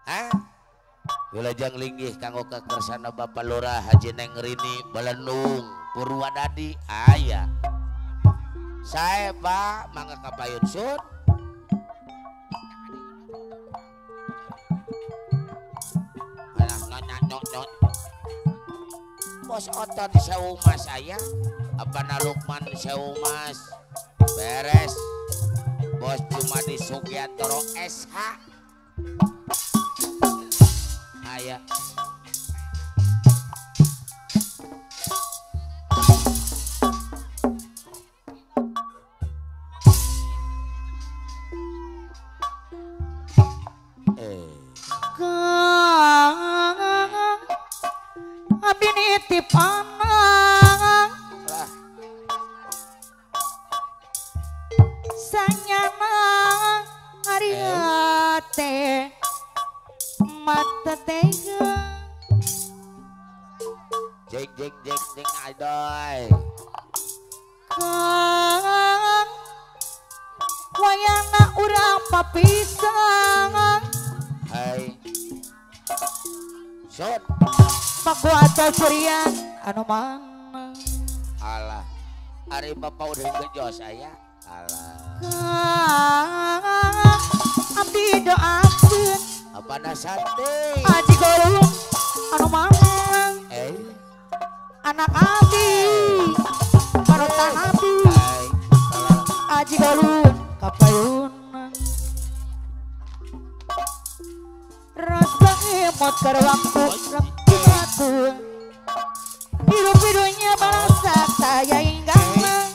Hah? Wilajeng linggih kanggo kekersana Bapak Lurah Haji Neng Rini Balenung Purwadadi aya. Sae Pak mangga kapayun sun. Alah nanya nyok. Bos Oto di Sewu Mas aya. Abana Lukman di Sewu Mas. Beres. Bos Jumadi Sugiantoro SH. Aya. Abdi nitip anak sanyana ngariate mata tega jeng jeng jeng jeng adoy kang wayana urang papisang hai son paku atau curian anu mana alah ari bapak udah ngejos aya alah kang abdi doakeun apana sate aji gorung anu mana anak abdi panutan abdi aji gorung kapayun rasa emot keur waktu ratu biru-birunya bangsa saya inggana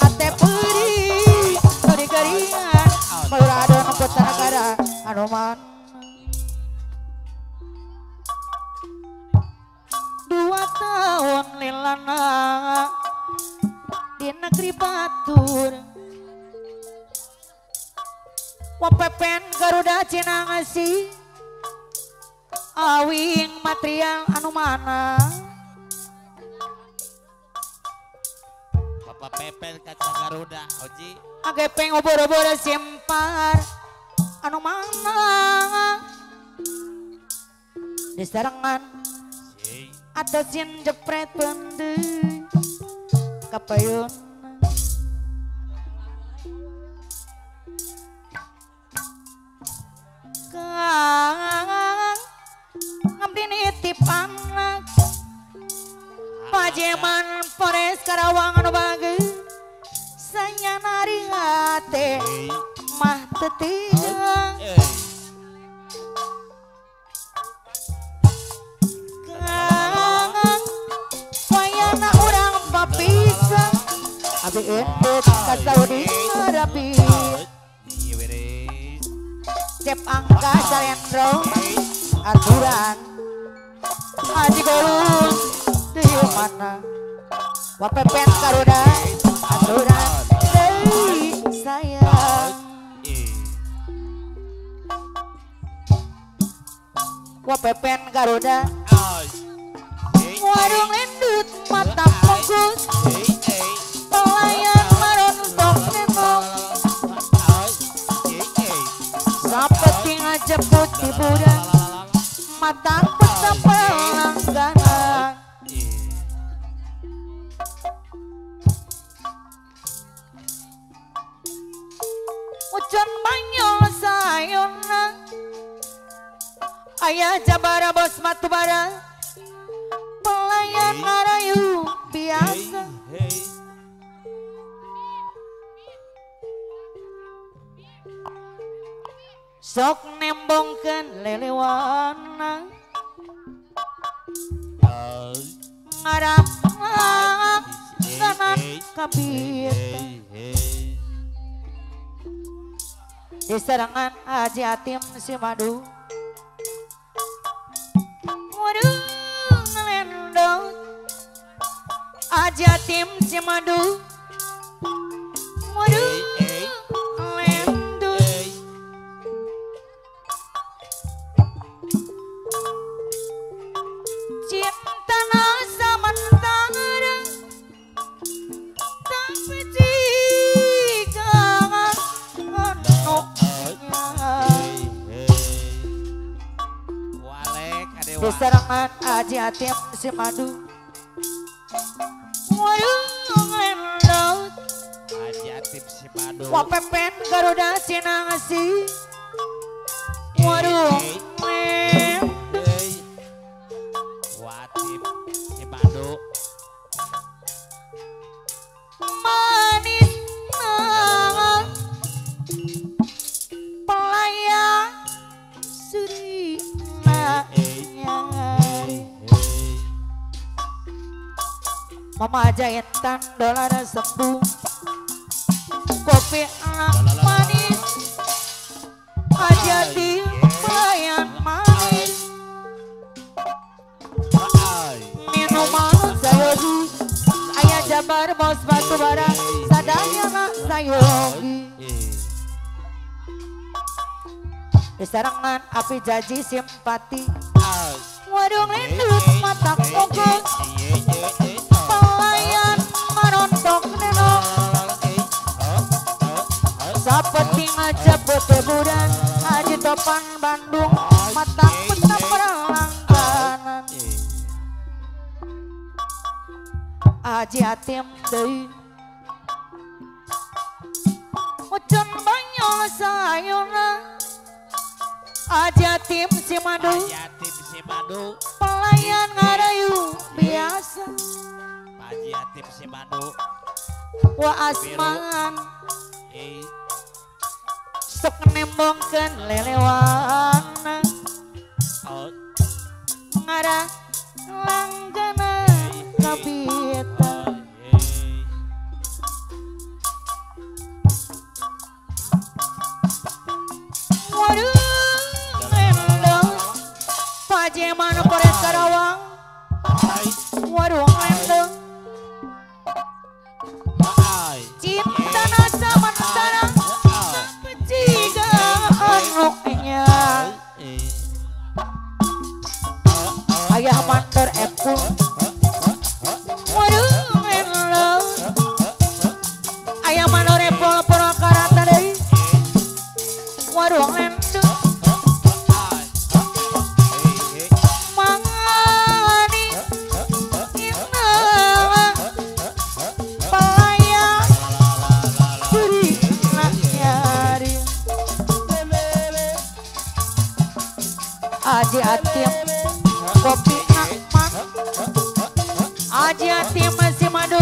ate peri keri-keringan meladon kota negara anuman 2 tahun lilana di negeri batur wapepen Garuda Cinangasi awing material anu mana Bapak Pepen kaca Garuda Oji agepeng obor-obor simpar anu mana di sarangan atau sin jepret pende kapayun kang ngabdi nitip anak pajeman Polres Karawang anu bageus sanyana ate mah teu tiga kang wayana urang papisah abdi endut ka Saudi Arabia Cep angka salendro aturan Haji Golung di mana wapepen Garuda aturan deui sayang wapepen Garuda warung lendut mata fokus pelayan marontok nenok sapeting aja putih budak mata peta pelangganan ucon banyol sayona ayah jabara bos matubara pelayan ngarayu biasa sok nembongkeun lelewana ngarap kanan kabita di serangan Haji Atim si madu waduh ngelendot Haji Atim si madu waduh ngelendot cinta nasa mentara tapi jika anu Diserangan Haji Atim si madu. Warung lendot Haji Atim si madu. Wapepen Garuda Cinangsi. Warung lendot Watip si madu. Manis nangan pelayan suri nyari. Mama aja intan dolar sembuh. Kopi anak manis aja di pelayan manis. Minuman sayogi ayah jabar bos batu bara sadaya mak sayogi. Disarangan api jaji simpati. Warung lendut matak pokok pelayan marontok nenok. Seperti ngajak budan Haji Topan Bandung matak petang perlangganan. Haji Atim deui ucun banyol sayuna. Haji Atim si madu. Haji Atim si madu. Pelayan ngarayu biasa. Haji Atim si madu. Wa asman sok nembongkeun lelewana. Ngara langganan kabita. Waduh Pajeman Polres Karawang. Warung lendong cinta nasa mentara peciga anuknya. Ayah manter epu. Warung lendong ayah manor epol Purwakarta deui. Warung lendong Haji Atim kopi nakman. Haji Atim si madu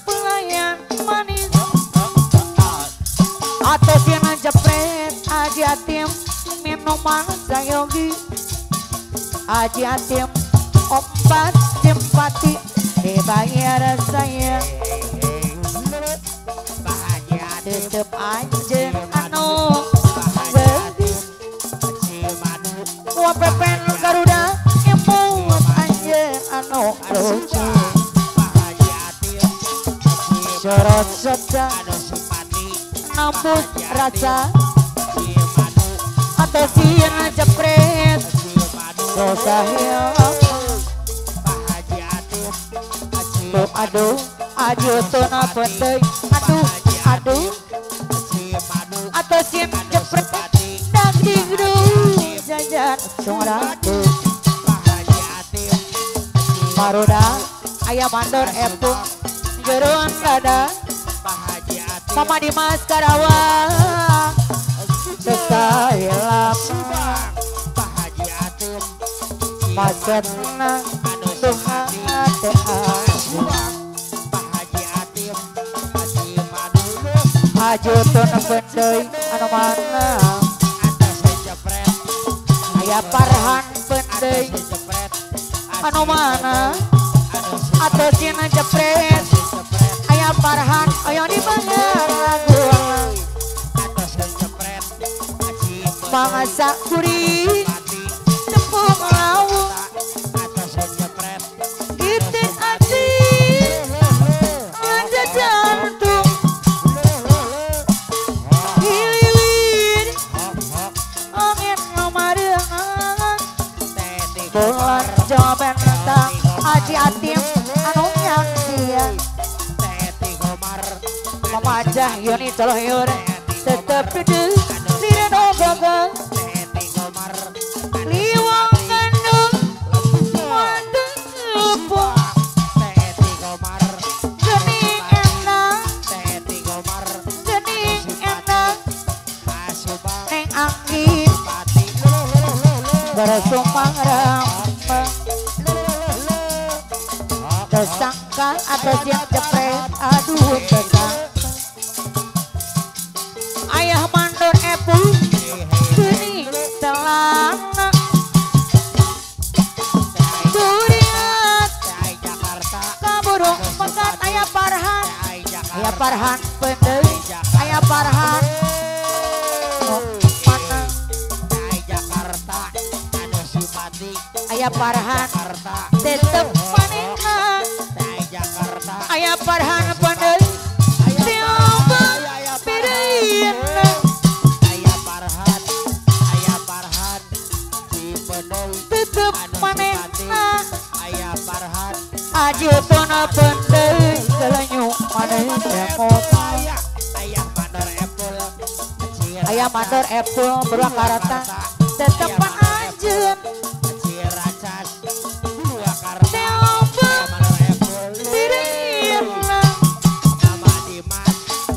pelayan manis. Atau siang jepret Haji Atim minuman sayogi. Haji Atim obat simpati dibayar saya. Tetep anjen anu Wapepen Garuda imut anjen anu lucu. Sorot seta nambut rasa atau siang jepret dosa hilaf. Aduh aduh tuna pendei aduh aduh atau siang jepret dagdingdu jajan sung ratu. Maruda ayam mandor epung jeruan dada. Mama Dimas Karawang sesahilap masetna Tuhan teh Aju tun pendei anu mana. Aya Parhan pendei anu mana. Atau sina jepret aya Parhan ayo dibayar lagu. Mangasa kuri tepung lawu itik ati aja jantung hiliwir angin ngamarengan bulan jawaban tentang Haji Atim anu nyaksian. Mamajah Yuni Colohyur tetep duduk liren ogagang liwa Bersumarang tersangka atau siap jepret aduh tegang ayah mandor epu gini telana duriat kaburung pekat ayah parhan pendek ayah parhan mana ayah parhan tetep manehna ayah parhan pendek tiba pireuna ayah parhan di tetep manehna ayah parhan aji tona pendek gelenyu maneh repot ayah mandor epul ayah mandor epul Purwakarta tetepan anjeun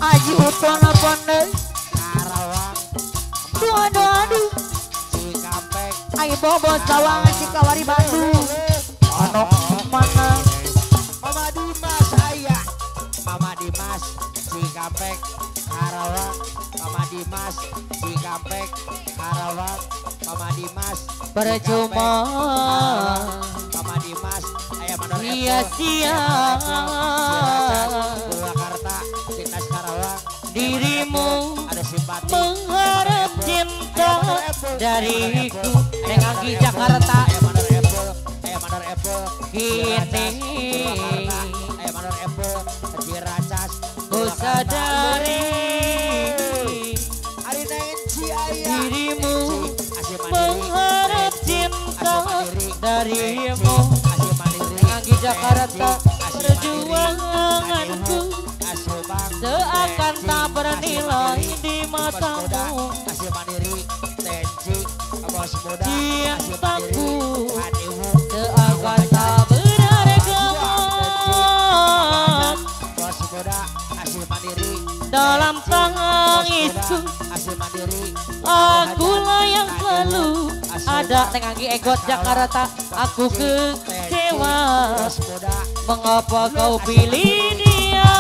Aji utona pondek Karawang aduh aduh Cikampek ayo bobo sawangan Cikawari Bandung ono mana Mama Dimas ayah Mama Dimas Cikampek Karawang Mama Dimas Cikampek Karawang Mama Dimas percuma Mama Dimas ayah mandor iya siap Purwakarta Lintas Karawang dirimu ada simpati mengharap cinta dariku Neng Anggi Jakarta ayah mandor epul ayah mandor epul kini ayah mandor epul Ciracas ku sadari dirimu mengharap cinta darimu Neng Anggi Jakarta perjuanganku seakan tak bernilai di matamu cintaku seakan tak berharga dalam tangisku akulah yang selalu ada. Neng Anggi Egot Jakarta aku kecewa mengapa kau pilih dia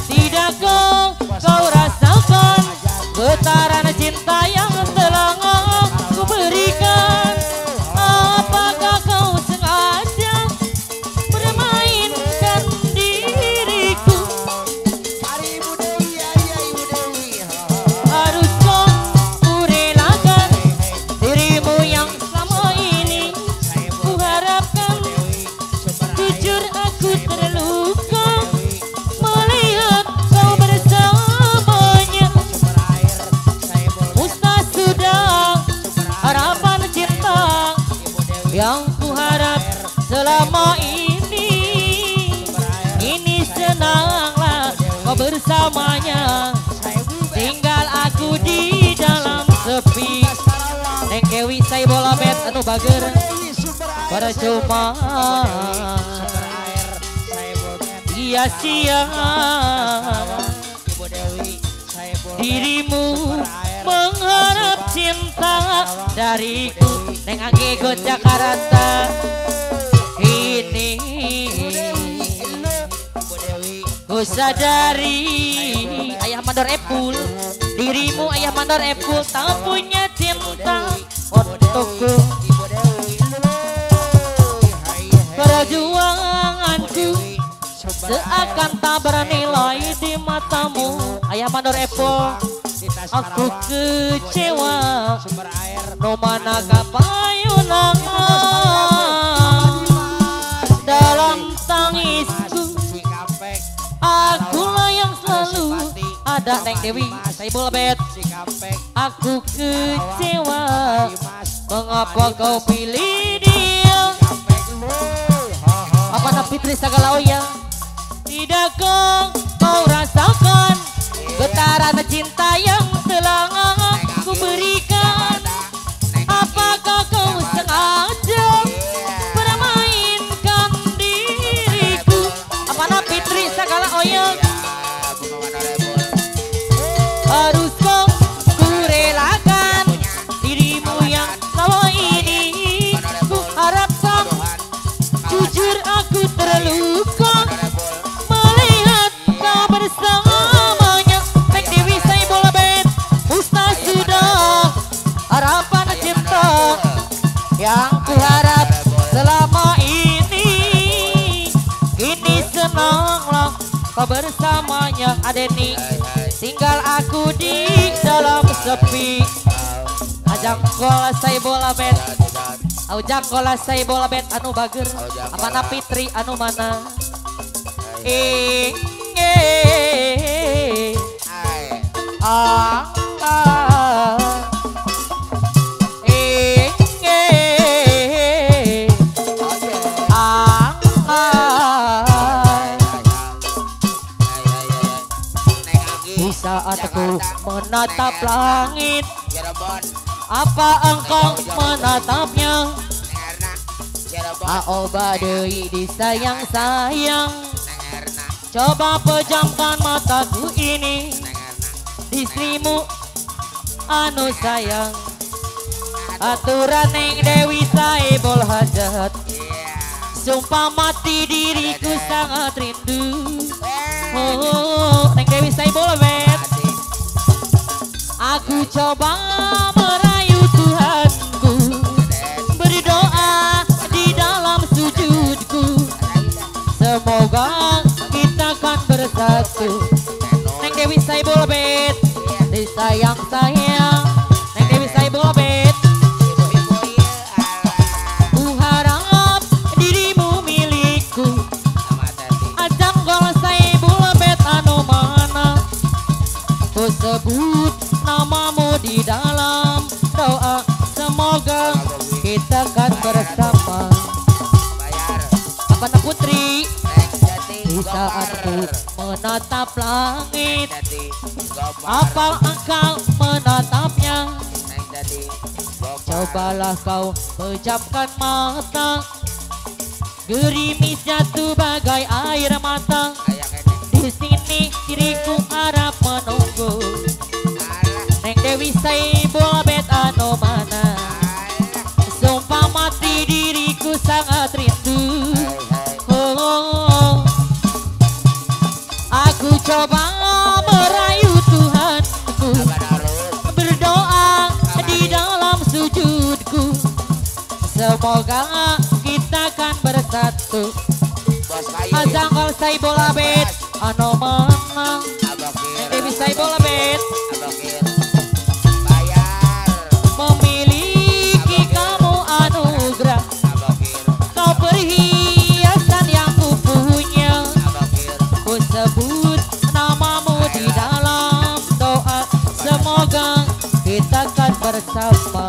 tidak kau rasakan getaran cinta yang telah aku berikan. Apakah kau sengaja bermainkan diriku? Harus kau kurelakan dirimu yang selama ini kuharapkan. Jujur aku terluka melihat kau bersamanya. Musnah sudah harapan cinta yang kuharap selama ini. Ini senanglah kau bersamanya, tinggal aku di dalam sepi. Neng Dewi saya bola bet anu bager percuma iya siang dirimu mengharap cinta dariku. Neng Anggi Egot Jakarta ini ku sadari ayah mandor epul dirimu ayah mandor epul tak punya cinta untukku. Perjuanganku seakan tak bernilai di matamu ayah mandor epul aku kecewa no mana kapayunang dalam tangisku akulah yang selalu ada. Neng Dewi Saibul Bet aku kecewa mengapa kau pilih dia. Apa nak Fitri Sagalaoya tidak kau rasakan getaran cinta yang telah aku berikan. Apakah kau sengaja bermainkan diriku? Apa nak Fitri Sagalaoya harus kau kurelakan Bersamanya Adeni, tinggal aku di dalam sepi. Ajangkol Saibul Abed, Aujangkol Saibul Abed anu bager, apana Fitri anu mana? Di saat aku menatap langit, apa engkau menatapnya? Aoba deui disayang-sayang. Coba pejamkan mataku ini, istrimu anu sayang. Aturan Neng Dewi Saibul Hajat, sumpah mati diriku sangat rindu. Oh, Neng Dewi Saibul Hajat, aku coba merayu Tuhanku, berdoa di dalam sujudku, semoga kita akan bersatu. Neng Dewi Saibul Hajat, disayang-sayang. Neng Dewi Saibul Hajat, ku harap dirimu milikku. Ajanggol Saibul Hajat anu mana, ku sebut namamu di dalam doa, semoga kita akan bersama. Apana Putri, di saat ku menatap langit, apa engkau menatapnya? Cobalah kau pejamkan mata, gerimis jatuh bagai air mata. Di sini diriku harap menunggu Neng Dewi Saibul Hajat anu mana, sumpah mati diriku sangat rindu. Oh, aku coba merayu Tuhanku, berdoa di dalam sujudku, semoga kita akan bersatu. Ajanggol Saibul Hajat anu mana, Neng Dewi Saibul Hajat, memiliki kamu anugerah, kau perhiasan yang ku punya. Ku sebut namamu di dalam doa, semoga kita akan bersama.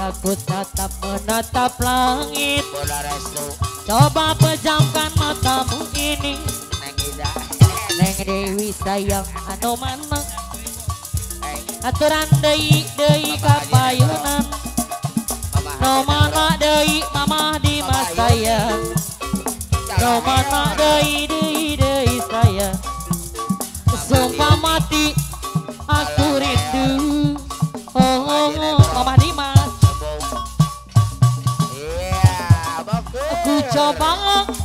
Aku tetap menatap langit, coba pejamkan matamu ini. Neng Dewi sayang anu mana, aturan deui deui kapayunan, no mana deui Mama Dimas sayang, no mana deui deui deui sayang. Sumpah mati aku rindu. Oh, oh, oh, Mama Dimas, aku coba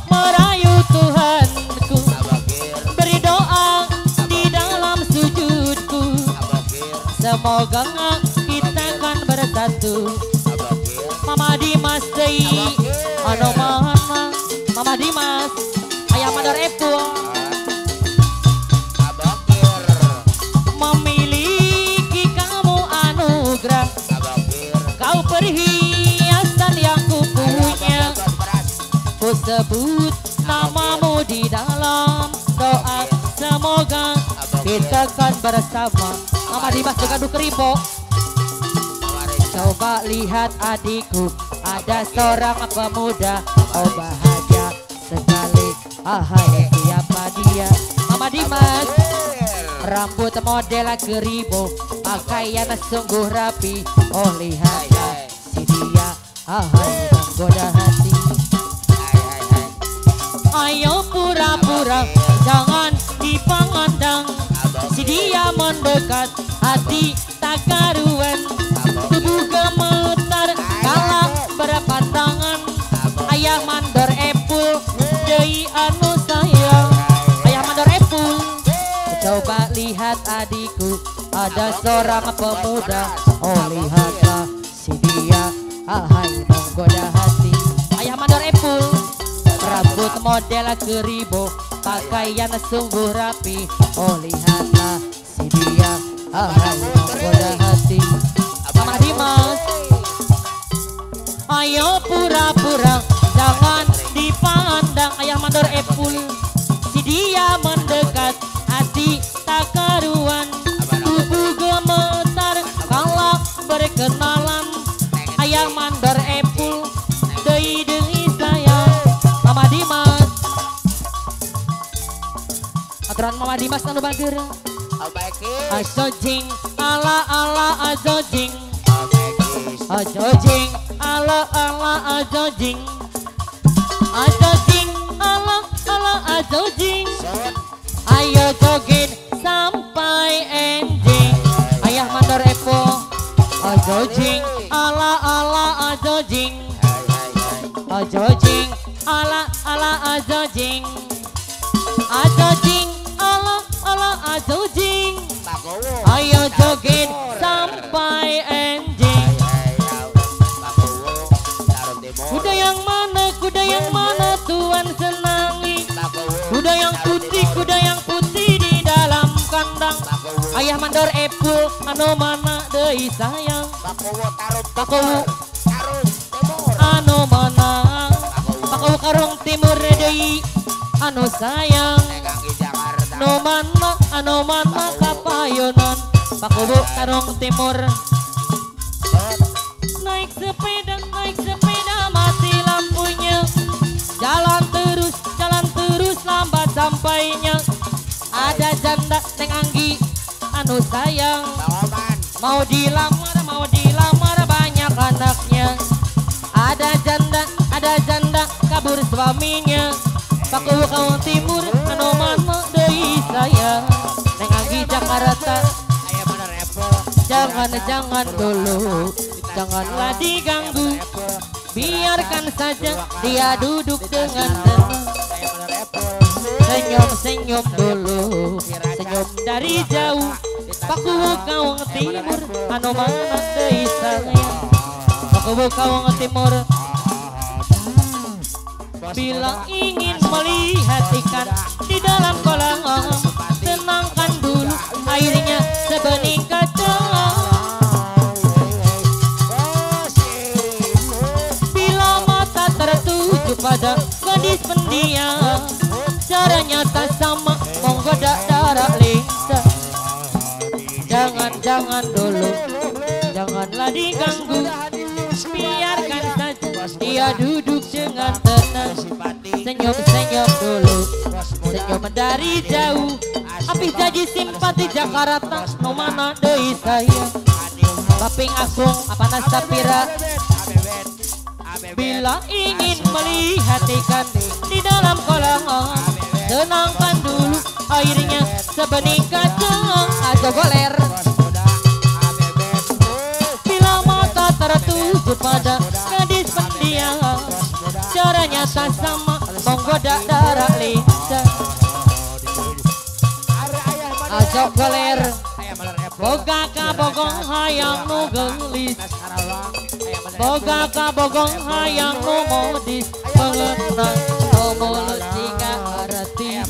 merayu Tuhanku, berdoa di dalam sujudku, semoga kita akan bersatu. Mama Dimas deui anu mana, Mama Dimas ayah mandor Epul, memiliki kamu anugerah, kau perhiasan yang ku punya. Ku sebut namamu di dalam doa, semoga kita akan bersama. Mama Dimas juga keribo. Coba lihat adikku, ada seorang pemuda, oh bahagia sekali. Ahai siapa dia? Mama Dimas, rambut model keribo, pakaian sungguh rapi. Oh lihatlah si dia, ahai menggoda hati. Ayo pura-pura jangan dipandang, si dia mendekat hati tak karuan, tubuh gemetar kala berpatangan. Ayah mandor Epul deui anu sayang, ayah mandor Epul. Coba lihat adikku, ada seorang pemuda, oh lihatlah si dia, ahai menggoda hati. Ayah mandor Epul, rambut Rambut model keribo, pakaian sungguh rapi. Oh lihatlah si dia, ahai menggoda hati. Mama Dimas, ayo pura-pura jangan dipandang. Ayah mandor Epul, si dia mendekat, hati tak karuan, tubuh gemetar kalau berkenalan. Ayah mandor Epul, deui deui sayang. Mama Dimas, aturan Mama Dimas anu bager. Azo jing ala ala azo jing, azo jing ala ala azo jing, azo jing ala ala azo jing. Ayo joget sampai enjing. Ayah mandor Epo, azo jing ala ala azo jing, azo jing ala ala azo jing, azo jing ala ala azo jing. Ayo joget sampai enjing. Kuda yang mana, kuda yang mana tuan senangi? Kuda yang putih, kuda yang putih di dalam kandang. Ayah mandor Epul, anu mana deui sayang? Pakowu anu mana? Pakowu Karung Timur deui anu sayang. Anu mana, anu mana kapayonan? Pakowu Karung Timur. Naik sepeda mati lampunya. Jalan terus lambat sampainya. Ada janda Neng Anggi anu sayang. Mau dilamar banyak anaknya. Ada janda kabur suaminya. Pakowu Karung Timur anu mana deui sayang. Neng Anggi Jakarta, jangan dulu, janganlah diganggu. Biarkan saja dia duduk dengan tenang. Senyum-senyum dulu, senyum dari jauh. Pakowu Karung Timur anu mana deui sayang. Pakowu Karung Timur. Bila ingin melihat ikan di dalam kolam, tenangkan dulu airnya sebening kaca. Bila mata tertuju pada gadis pendiam, caranya tak sama menggoda darah lincah. Jangan dulu, janganlah diganggu. Biarkan saja dia duduk dengan tenang. Senyum-senyum dulu, senyum dari jauh. Api jadi simpati Jakarta, no mana deui sayang. Paping Agung, apana Sapira. Bila ingin melihat ikan di dalam kolam, tenangkan dulu airnya sebening kaca. Ajo goler. Bila mata tertuju pada gadis pendiam, caranya tak sama menggoda darah lincah. Ajo goler. Boga kabogong hayang nu geulis, boga kabogong hayang nu modis. Pengenang nu mulut jika artis,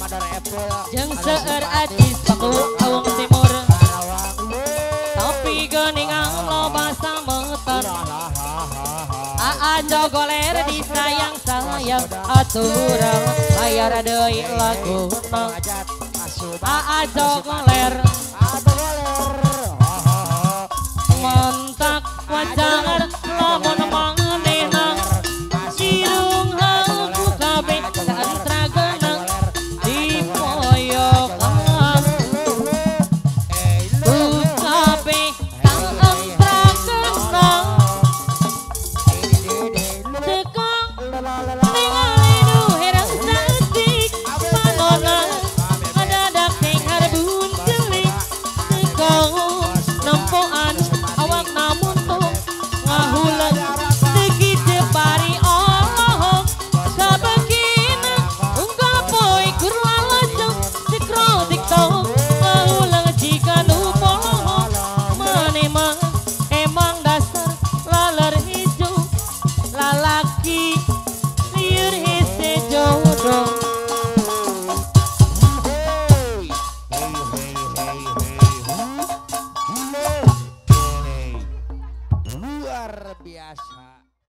jeung seueur acis Pakowu Karung Timur. Tapi geuningan loba sametan. Ajo goler disayang-sayang, aturan layar deui laguna. Ajo goler.